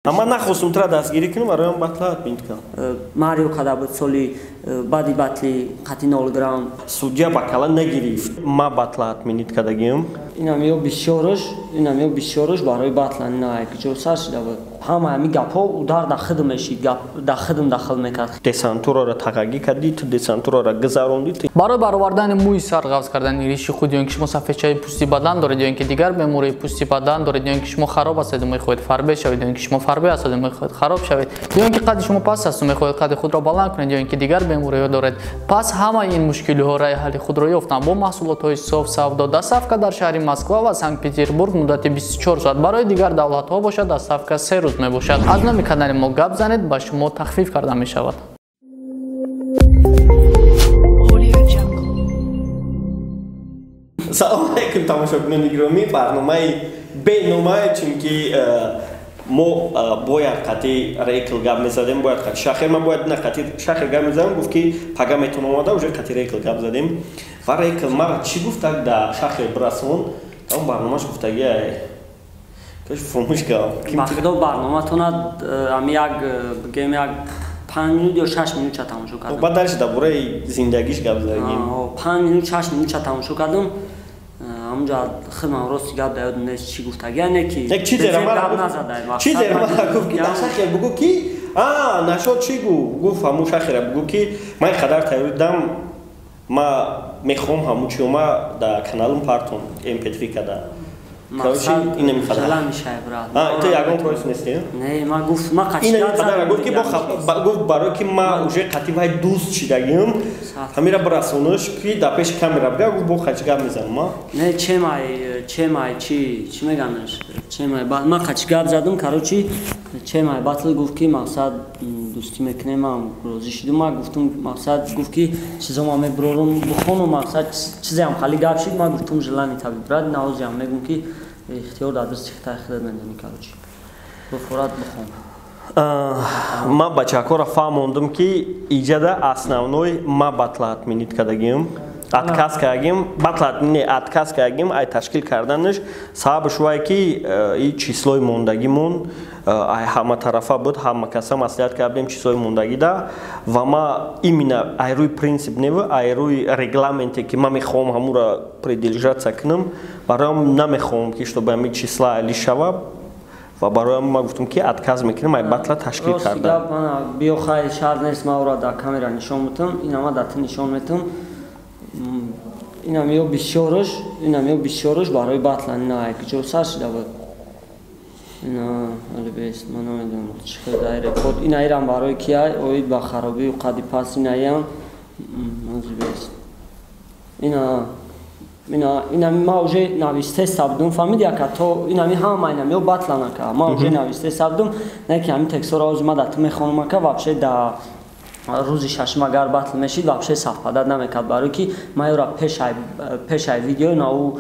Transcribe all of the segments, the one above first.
Ама нахостум тура дастгирӣ кунам, бароям батла отменить кунам. Марио када буд соли баъди батли қати 0 грамм. Судья ба кала нагирифт. Ма батла отменить кардагиам. Инам ё бисёрш, инам ё бисёрш барои батла на як ҷо сар шуда буд. Ҳама ҳами гапҳо удар да хидм мешид, гап да хидм дахл мекард. Десантураро тағагӣ кардӣ, ту десантураро гузарондӣ. Барои баровардани мӯи сар, ғафз кардани риши худ, ё ин ки шумо сафедчаи пӯсти бадан доред, ё ин ки дигар бемории пӯсти бадан доред, ё ин ки шумо хароб ҳастеду мехоҳед фарбе шавед, ё ин ки шумо фарбе ҳастеду мехоҳед хароб шавед, ё ин ки қадди шумо паст асту мехоҳед қадди худро баланд кунед, ё ин ки дигар бемориҳо доред, пас ҳамаи ин мушкилиҳо раи ҳалли худро ёфтанд бо маҳсулотҳои соф савдо. Доставка дар шаҳри Москва ва Санкт-Петербург муддати 24 соат, барои дигар давлатҳо бошад доставка 3 рӯз мебошад. Аз номи канали мо гап занед, ба шумо тахфиф карда мешавад. Салом алейкум, тамошобинони гиромӣ. Барномаи бенома, чунки мо бояд қати Рейкл гап мезадем, бояд қати Шахер, ман бояд на қати Шахер гап мезадам, гуфт ки пага метавонам омада, уже қати Рейкл гап задем. Ва Рейкл мара чӣ гуфт, так да Шахер бирасон, он барномаш гуфтаги ай. Каш фомӯш кардам. Ба худо барноматона ами як бигем як 5 минут ё 6 минут ча тамошо кардам. Баъд дарш дар бораи зиндагиш гап задагим. 5 минут 6 минут ча тамошо кардам. Ҳамунҷа хидмам рости гап да ёдам нест чӣ гуфтаги, яъне ки як чизеро мара чизеро мара гуфт ки дар Шахер бугӯ ки нашод чӣ гуфт, гуфт ҳамун Шахера бугӯ ки ман қадар тайёр дидам, ма мехоҳам ҳамун чиё ма дар каналам партон MP3 када. Короче, инами қадар. Жала мешай, брат. Ту ягон против нестӣ? Не, ма гуфт, ма қати инами қадара гуфт ки гуфт барои ки ма уже қати вай дӯст шидагим, ҳамира бирасонаш ки дар пеши камера бия, гуфт бо қати гап мезанам ма. Не, чемай, чемай чи, чӣ меганаш? Чемай, ма қати гап задам, короче, чемай батл гуфт ки мақсад дӯстӣ мекунем, ман розӣ шудам, ма гуфтум мақсад гуфт ки чизо ма мебурорум бихонум, мақсад чизеам хали гап шид, ма гуфтум желание таби брат, навозиам мегум ки ихтиёр дар дасти хитай худат медонӣ, короче. Бифорат бихон. Ма бачакҳоро фаҳмондум ки иҷада основной ма батла отменить кардагиам, отказ кардагим, батла не отказ кардагим, ай ташкил карданаш сабабш вай ки и числои мондагимон ай ҳама тарафа буд, ҳама каса маслиҳат кардем числои мондагида, ва ма именно ай рӯи принсип неву ай рӯи регламенте ки ма мехоҳам ҳамура придержаться кунам, бароям намехоҳам ки чтобы ҳами числа али шава, ва бароям ма гуфтам ки отказ мекунам ай батла ташкил кардан. Биё хайр шарт нест, ма ӯро дар камера нишон метам, инама дар ту нишон метам. Инам ё бисёрш, инам ё бисёрш барои батла на як ҷо сар шуда буд. Ина албест, ман намедонам чӣ хел дар рекорд. Ина ирам барои ки ай оид ба харобию қади пас инаям албест. Ина ина ина ма уже нависте сабдум, фаҳмиди яка то инами ҳама инам ё батла нака. Ма уже нависте сабдум, не ки ҳамин текстҳоро ози ма дар ту мехонам ака, вообще да рӯзи шашум агар батл мешид, вообще совпадат намекард, барои ки ман ёра пешай видео нау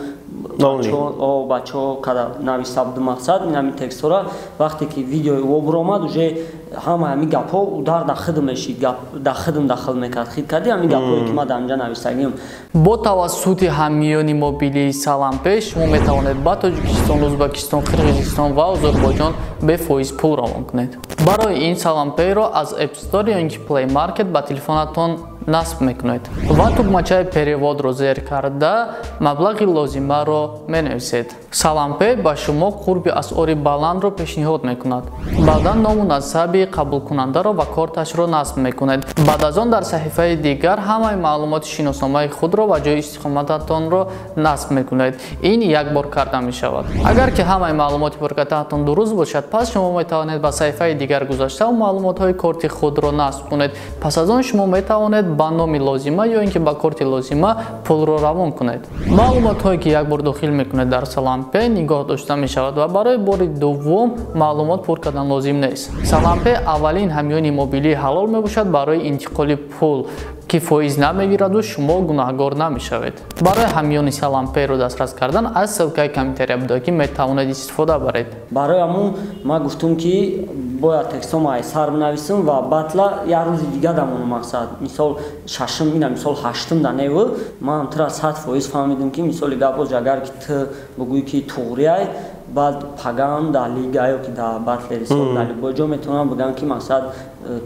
бачаҳо када нависта будум мақсад инами текстҳоро вақте ки видеои ӯ буромад, уже ҳама ҳами гапҳо удар да хидм мешид, гап да хидм дахл мекард, хид карди ҳами гапҳое ки ман дар инҷа навистагиам. Бо тавассути ҳамиёни мобилии Салампей шумо метавонед ба Тоҷикистон, Ӯзбекистон, Қирғизистон ва Озарбойҷон бефоиз пул равон кунед. Барои ин Салампейро аз App Store ё ин ки Play Market ба телефонатон насб мекунед ва тугмачаи переводро зер карда маблағи лозимаро менависед. Салампей ба шумо қурби асъори баландро пешниҳод мекунад. Баъдан ному насаби қабулкунандаро ва корташро насб мекунед. Баъд аз он дар саҳифаи дигар ҳамаи маълумоти шиносномаи худро ва ҷои истиқомататонро насб мекунед. Ин як бор карда мешавад. Агар ки ҳамаи маълумоти пуркатаатон дуруст бошад, пас шумо метавонед ба саҳифаи дигар гузашта маълумотҳои корти худро насб кунед. Пас аз он шумо метавонед ба номи лозима ё ин ки ба корти лозима пулро равон кунед. Маълумотҳое ки як бор дохил мекунед дар Салампей нигоҳ дошта мешавад ва барои бори дуввум маълумот пур кардан лозим нест. Салампей аввалин ҳамёни мобилии ҳалол мебошад барои интиқоли пул ки фоиз намегираду шумо гунаҳгор намешавед. Барои ҳамёни Салампейро дастрас кардан аз ссилкаи комментария буда ки метавонед истифода баред. Барои ҳамун ман гуфтум ки бояд текстҳома ай сар бинависам ва батла як рӯзи дига дамонам мақсад. Мисол шашум, ина мисол ҳаштум да неву, ман тура 100% фаҳмидам ки мисоли гап оз агар ки ту бугӯӣ ки туғри ай, Баъд пагам дар лига ё ки дар батлери сол дар любой ҷо метавонам бигам, ки мақсад,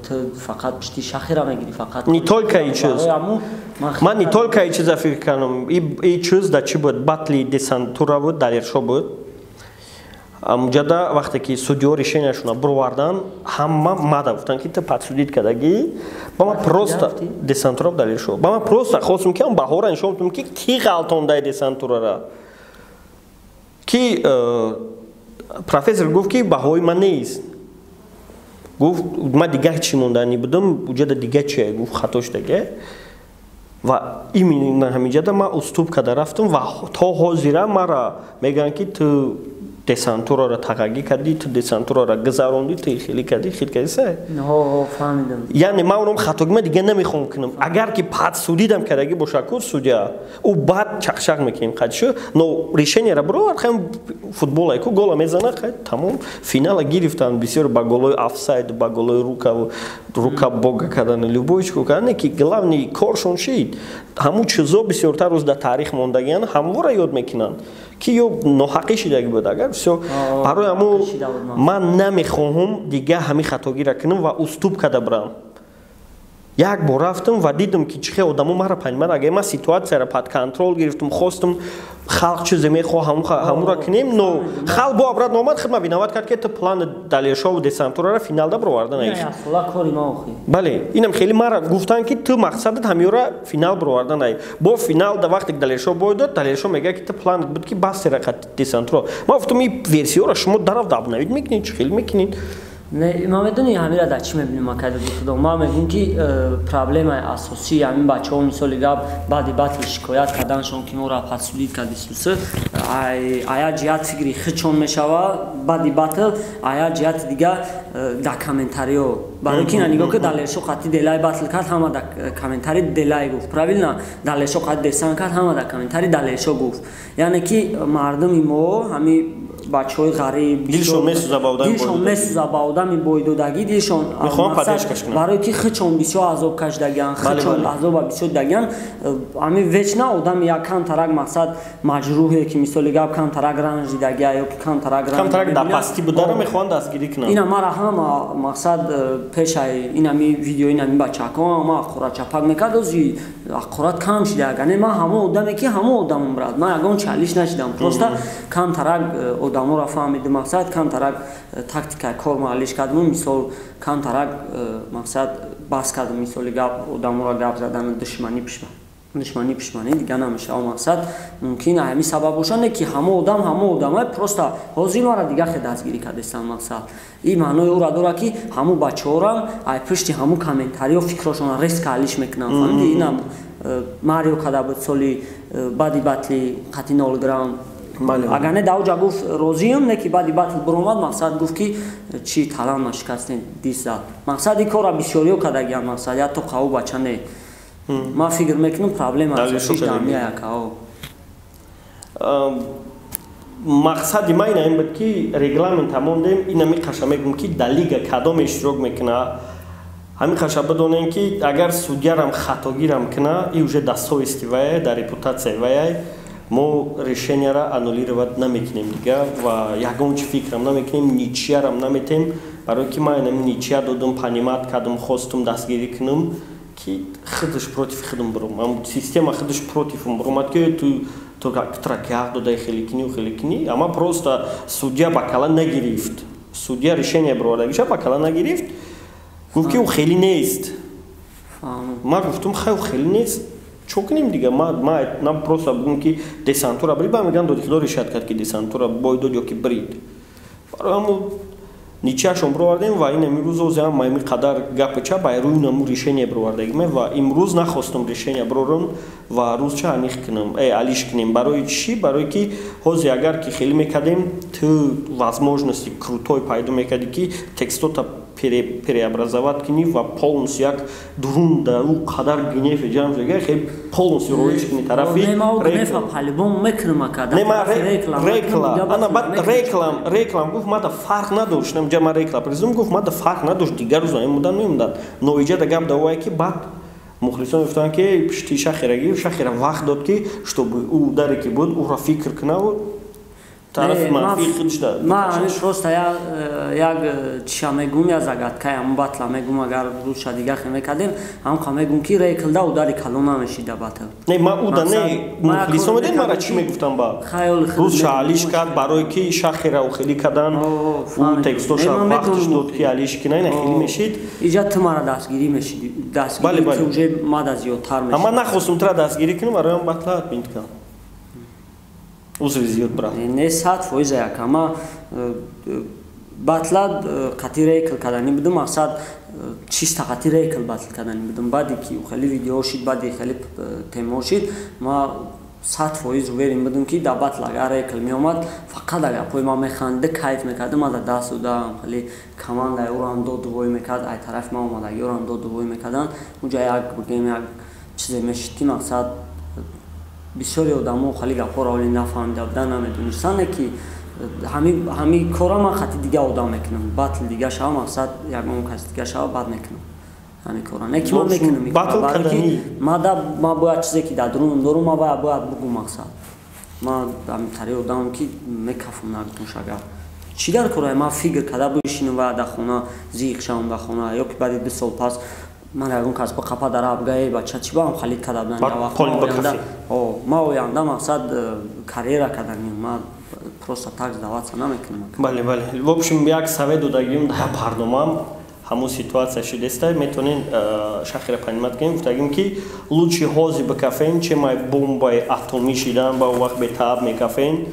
ту фақат пишти шахира мегирӣ, фақат. Не только и чиз, ман не только и чиза фикр кардам. И чиз да чӣ буд? Батли десантура буд, Далершо буд. Амҷада вақте ки судьё решенияшона бировардан, ҳама мада гуфтанд, ки ту подсудить кардагӣ. Ба ман просто десантура, Далершо, ба ман просто хостум, ки ам баҳора нишон бидам, ки ки ғалтондаи десантурара, ки профессор гуфт, ки баҳои ман нест. Гуфт, ман дигар чӣ монданӣ будам, уҷада дигар чи, гуфт, хато шудаге. Ва именно ҳаминҷада ман уступ карда рафтам ва то ҳозира мара мегӯянд, ки ту десантурара тағагӣ кардӣ, ту десантурара гузарондӣ, ту хеле кардӣ, хел кардӣ са. Фаҳмидам. Яъне ман оном хатогӣ ман дигар намехоҳам кунам. Агар ки подсудить ам кардагӣ боша ку судья, ӯ баъд чақчақ мекунем қадшо, но решениеро бировард. Хай, футболай ку, гола мезана, хай, тамом, финала гирифтанд. Бисёр ба голои офсайд, ба голои рукаву рука бога кардан, любой чико кардан, ки главный коршон шид. Ҳамун чизо бисёртар рӯз дар таърих мондагиан, ҳамвора ёд мекунанд, ки ё ноҳақӣ шидаги буд. Агар всё, барои ҳамун ман намехоҳам дигар ҳамин хатогиро кунам ва уступ карда бирам. Як бор рафтам ва дидам, ки чӣ хел одамо мара понимают. Агар ман ситуатсияро под контроль гирифтам, хостам халқ чизе мехоҳ, ҳамура кунем, но халқ бо обратно омад, худма виноват кард, ки ту плани Далершову десантурара финалда бироварда наи. Бале, инам хеле мара гуфтанд, ки ту мақсадат ҳамёра финал бироварда наи. Бо финал да вақте ки Далершов бой дод, Далершов мегӯяд, ки ту планат буд, ки басера десантура. Ман гуфтам, ин версияро шумо дарафт обновить мекунед, чӣ хел мекунед? Ман медонӣ, ҳамира дар чӣ мебинем, акайда худо? Ман мегӯм, ки проблемаи асосии ҳамин бачаҳо, мисоли гап, баъди батл шикоят карданшон, ки моро подсудить кардисусы, ая ҷиҳат фикри хичон мешава баъди батл, ая ҷиҳати дига дар комментариҳо. Барои ки на, нигоҳ ки Далершо қати Делай батл кард, ҳама дар комментари Делай гуфт, правильно? Далершо қати Десан кард, ҳама дар комментари Далершо гуфт. Яъне ки мардуми мо, ҳами бачаҳои ғариб, дилшон месӯза ба одами бойдодагӣ, дилшон, барои ки хичон бисёр азоб кашидагиан, хичон азоба бисёр дидагиан. Ҳами вечно одами як камтарак, мақсад, маҷрӯҳе, ки мисоли гап, камтарак ранж дидагия ё ки камтарак камтарак дар пастӣ будара мехоҳанд дастгирӣ кунанд. Ина мара ҳама, мақсад, пешаи инами видео, инами бачаҳако ма аққурат чапак мекард, ози аққурат кам шида. Ягане ман ҳамон одаме, ки ҳамон одамам, брат, ман ягон чалиш нашидам, просто камтарак одаморо фаҳмидим, мақсад, камтарак тактикаи кор маалиш кардим, мисол, камтарак, мақсад, бас кардим, мисоли гап, одаморо гап задан, душманӣ пишма, душманӣ пишманӣ дига намешава. Мақсад, мумкин ҳамин сабаб боша, не ки ҳамон одам ҳамон одамай, просто ҳозир мара дига хе дастгирӣ кардестан. Мақсад, ин маънои ӯра дорад, ки ҳамун бачаҳорам ай пушти ҳамун комментариҳо фикрҳошонро резко алиш мекунанд, фаҳмиди? Инам Марио карда буд соли баъди батли қати 0 грамм. Агар не, даоҷа гуфт, розиам, не ки баъди батл биромад, мақсад, гуфт, ки чи талант нашикастем, дис зад. Мақсад, ин корра бисёриҳо кардагиам, мақсад, ятто қаву бача не. Ман фикр мекунам, проблема асосиш дар меяка. Мақсади ман ина ин буд, ки регламент мондем. Ина миқаша мегӯм, ки дар лига кадом иштирок мекуна, ҳамин қаша бидонем, ки агар судьярам хатогирам куна, и уже дар совести ваяй, дар репутатсияи ваяй. Мо решенияра аннулировать намекунем дига ва ягон чи фикрам намекунем, ничьярам наметем, барое ки ман инами ничья додум, понимать кардум, хостум дастгирӣ кунам, ки худаш против худам бурум, система худаш противум бурумад, ки ту тра ки ҳақ додай, хеле кунӣ, хеле кунӣ. Ама просто судья ба кала нагирифт, судья решение бировардагиша ба кала нагирифт, гуфт, ки ӯ хеле нест. Ман гуфтум, хай, ӯ хеле нест, чо кунем дига? Ма на просто бугум, ки десантура брид, ба мегӯям, додихудо решат кард, ки десантура бой дод ё ки брид. Барои ҳамун ничьяшон бировардем ва ин имрӯз озиам ма ими қадар гапи ча ба рӯи наму решение бировардагиме. Ва имрӯз нахостум решение бирорам ва рӯзча аниқ кунам, алиш кунем. Барои чӣ? Барое ки ҳозир агар ки хеле мекардем, ту возможности крутой пайдо мекардӣ, ки текстота преобразовать кунӣ ва полностью як дурун да ӯ қадар гнев е ҷамъ шуда, хеле полностью роиш кунӣ тарафи. Рекла ана, баъд реклам гуфт, мада фарқ надошт. Намҷа ма рекла президум гуфт, мада фарқ надошт, дигар рӯза мемудан, мемудан. Но иҷа да гап давое, ки баъд мухлисон гуфтанд, ки пишти шахера гирифт, шахера вақт дод, ки чтобы ӯ ударе ки буд, ӯро фикр кунаву. Тарафи манфии худш да. Ма ҳамин просто як чиша мегум, я загадкаи ҳамун батла мегум, агар рӯзша дига хе мекардем, ҳамқа мегум ки Рейклда удари калон намешида батл. Не, ма уда не, мухлисо медонӣ мара чӣ мегуфтам ба? Рӯзша алиш кард, барое ки шахера ухелӣ кадан, ӯ текстоша вақтш дод ки алиш кина, ина хелӣ мешид. Иҷа ту мара дастгирӣ мешиди, дастгирӣ ки уже мада зиёдтар мешид. Ама нахостум тура дастгирӣ кунам, барои батла админ кардам. Узви зиёд брат. Не, 100% як. Ама батла қати рейкл кардани будум, мақсад чиста қати рейкл батл кардани будум. Баъде ки хеле видео шид, баъде хеле темо шид, ма 100% уверен будум ки дар батл агар рейкл меомад, фақат агар пой ма механди, кайф мекардам, ма дар даст додам, хеле командаи ӯро дод дувой мекард, ай тарафи ма омадагиёро дод дувой мекарданд. Уҷа як бигем як чизе мешид ки мақсад бисёри одамо хали гапҳоро оли нафаҳмида будан, намедонистанд, ки ҳами кора ман хати дига одам мекунам, батл дига шава, мақсад ягон кас дига шава, бад мекунам ҳами кора. Не ки ман мекунам, ма бояд чизе ки дар дурунам дорум, ма бояд бугум, мақсад ма ҳами тари одамам ки мекафам нагумш. Агар чӣ дар кора ман фикр карда бишинам ва дар хона зиқ шавам дар хона, ё ки баъди 2 сол пас ман ягон кас ба қапа дар абга, эй бача, чӣ ба ҳам халид карда будан? Ма оянда мақсад карьера карданим, ма просто так сдаваться намекунам. Бале, бале. В общем, як совет додагим дар барномам, ҳамун ситуация шудеста, метавонен шахира понимать кунем, гуфтагим ки лучше ҳози бикафен, чем ай бомбаи атомӣ шидан ба вақт бетааб мекафен.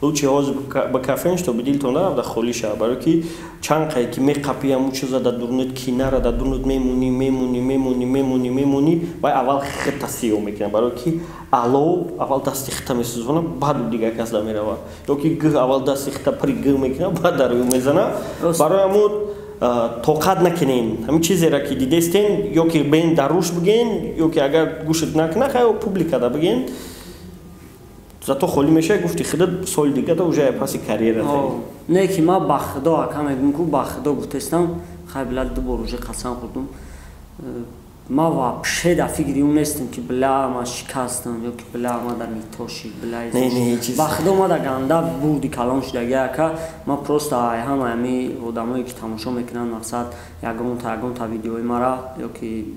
Лучше ҳози бикафен, чтобы дилтон наравда холӣ шава, барое ки чанд қае ки меқапӣ ҳамун чиза дар дурунат, кинара дар дурунат мемонӣ, мемонӣ, мемонӣ, мемонӣ, мемонӣ, вай аввал хита сиёҳ мекунад, барое ки алов аввал дасти хита месӯзона, баъд дигар кас да мерава, ё ки гӯ аввал дасти хита пири гӯ мекунад, баъд дар ӯ мезана. Барои ҳамун тоқат накунен, ҳамин чизеро ки дидестен, ё ки бен дар рӯш бигӯен, ё ки агар гӯшат накуна, хай публикада бигӯен, зато холӣ мешавад, гуфти худат, соли дигада уже паси карьера. Не ки ма ба худо ака мегӯм ку, ба худо гуфтестам, хай била ду бор уже қасам хӯрдум, ма вообще дар фикри он нестам ки била ма шикастам ё ки била ма дар митоши била. Ба худо ма дар ганда бурди калон шудаги ака, ма просто ҳама ҳами одамое ки тамошо мекунанд, мақсад ягонта ягонта видеои мара ё ки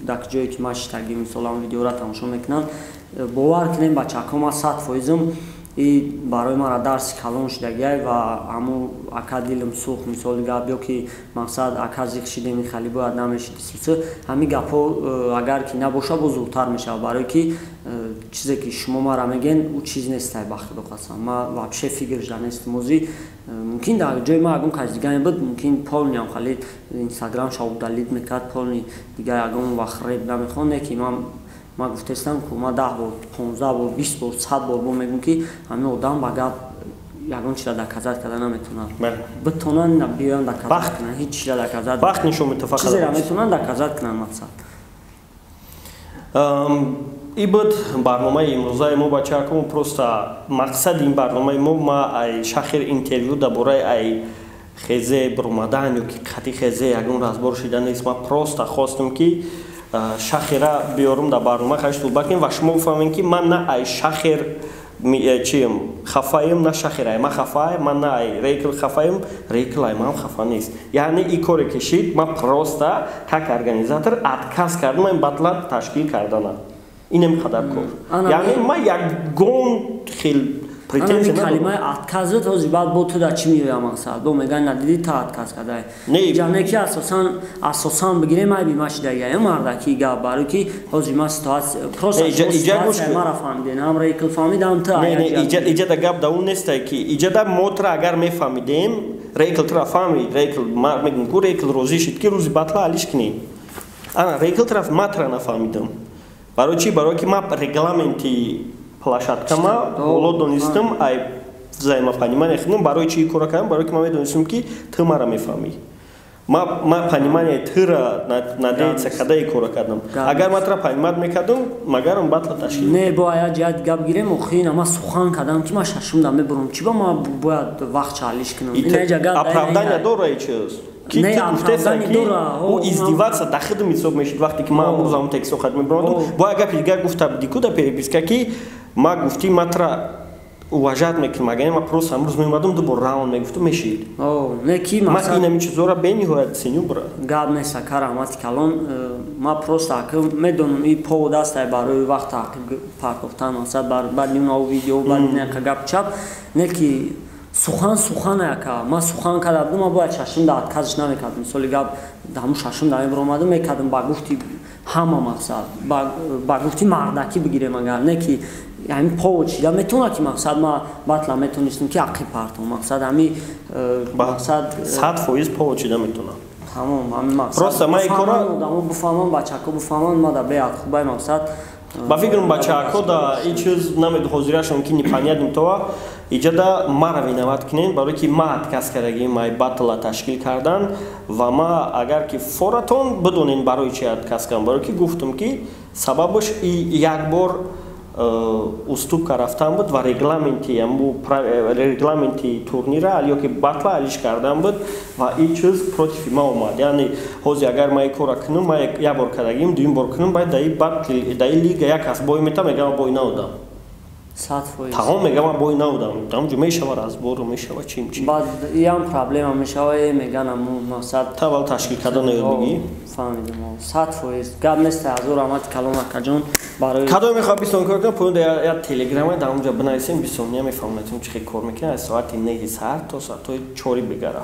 дар ҷое ки ма шитаги, мисол ҳам видеора тамошо мекунанд, бовар кунем, бачаҳо, ма 100%-м и барои мара дарси калон шудагиай ва ҳамун ака дилам сӯхт, мисоли гап, ё ки мақсад ака зиқ шидем, хали бояд намешиди, ҳамин гапҳо агар ки набоша, боз зудтар мешавад, барое ки чизе ки шумо мара мегӯен, ӯ чиз нестай. Ба худо қасам, ма вообще фикршда нестам. Озӣ мумкин дар ҷои ма ягон кас дига мебуд, мумкин полниам хали инстаграмша удалить мекард, полни дига ягон вақт реп намехонд. Не ки ман гуфтестам ку, ма 10 бор, 15 бор, 20 бор, 100 бор бо мегӯм ки ҳамин одам ба гап ягон чиза доказать карда наметавонад. Битонанд, биёянд, доказать кунанд, ҳеҷ чиза доказать вақт нишон метавонад, чизеро метавонанд доказать кунанд, мақсад. И буд барномаи имрӯзаи мо, бачаҳако. Просто мақсади ин барномаи мо, ма ай шахир интервю дар бораи ай хезе биромадан ё ки қати хезе ягон разбор шида нест. Ма просто хостам ки шахира биёрум дар барнома, хаш суҳбат кунем ва шумо бифаҳмем ки ман на ай шахир чием хафаем, на шахир ай ма хафае, ман на ай рейкл хафаем, рейкл ай ман хафа нест. Яъне и коре ки шид, ма просто как организатор отказ кардам ин батла ташкил кардана, инем қадар кор. Яъне ма ягон хел претензия калимаи отказот ҳозир баъд бо ту дар чӣ меоям, мақсад бо мегӯянд, надидӣ, та отказ кардай. Ҷане ки асосан бигирем, айби ма шидагия мардаки гап, барои ки ҳозир ма ситуация просто мара фаҳмидем, ҳам рейкл фаҳмид, ҳам ту. Иҷада гап да он нестай ки иҷада мо тра агар мефаҳмидем, рейкл тра фаҳмид, рейкл мегӯм ку, рейкл розӣ шид ки рӯзи батла алиш кунем. Ана рейкл тра, ма тра нафаҳмидам. Барои чӣ? Барои ки ма регламенти площадкама боло донистам, ай взаимопонимание худам. Барои чӣ кора кардам? Барои ки ман медонистам ки ту мара мефаҳмӣ. Ма понимание тура надеяться када и кора кардам. Агар ма тура понимать мекардам, магарам батла ташкил не. Бо ая ҷиҳат гап гирем, охи ма сухан кардам ки ма шашумда мебурам, чӣ ба ма бояд вақт чалиш кунам? Оправдание дора чиз ки ту гуфтеса ки ӯ издеваться да худам ҳисоб мешид, вақте ки ман амрӯз ҳамон текстро хат мебаромадам. Бо як гапи дигар гуфта будӣ ку дар переписка, ки ма гуфтӣ ма тура Уважать мекунам, агар ма просто амрӯз меомадам, ду бор раунд мегуфтум, мешид. Не ки ман инами чизора бениҳоят ценю, брат. Гап нест, ака, раҳмати калон. Ма просто, ака, медонам, и повод астай барои вақт таъқиб партохтан, мақсад, баъди нав видео, баъди нака гап чап. Не ки сухан сухан, ака, ман сухан карда будам, ма бояд шашум да отказ ш намекардам. Мисоли гап, ҳамун шашум да мебиромадам, мекардам, ба гуфти ҳама, мақсад, ба гуфти мардакӣ бигирем. Агар не ки ҳамин повод шида метавонад ки, мақсад, ма батла метонистем ки ақиб партом, мақсад, ҳами мақсад. 100% повод шида метавонад. Тамом, ҳамин мақсад. Просто ма икора одамо бифаҳман, бачако бифаҳман, ма да беҳад хубай, мақсад. Ба фикрам, бачако да ин чиз намеду ҳозирашон ки непонятным това иҷада мара виноват кунен, барое ки ма отказ кардагим май батла ташкил кардан. Ва ма агар ки форатон бидонен барои чи отказ кардам, барое ки гуфтум ки сабабаш и як бор уступка рафтан буд ва регламенти, амбу регламенти турнира ё ки батла алиш кардан буд ва ин чиз против ма омад. Яъне ҳозир агар ма ин кора кунам, ма як бор кардагим, дуюм бор кунам, баъд даи батл, даи лига як кас бой мета, мегам, бой наудам. 100%. Тамом, мегам, ман бой наудам. Тамҷо мешава разбор, мешава чим чи. Баъд иам проблема мешава, меган, аму мақсад. Тавал ташкил карда наёд бигӣ. Фаҳмидем, 100%, гап нест. Ҳазор раҳмати калон, акаҷон, барои Кадом мехоҳад бисони кор кунад, поён да як телеграма, дар онҷа бинависем, бисония мефаҳмонатон чӣ хел кор мекунад, аз соати 9-и саҳар то соатҳои 4-и бегара.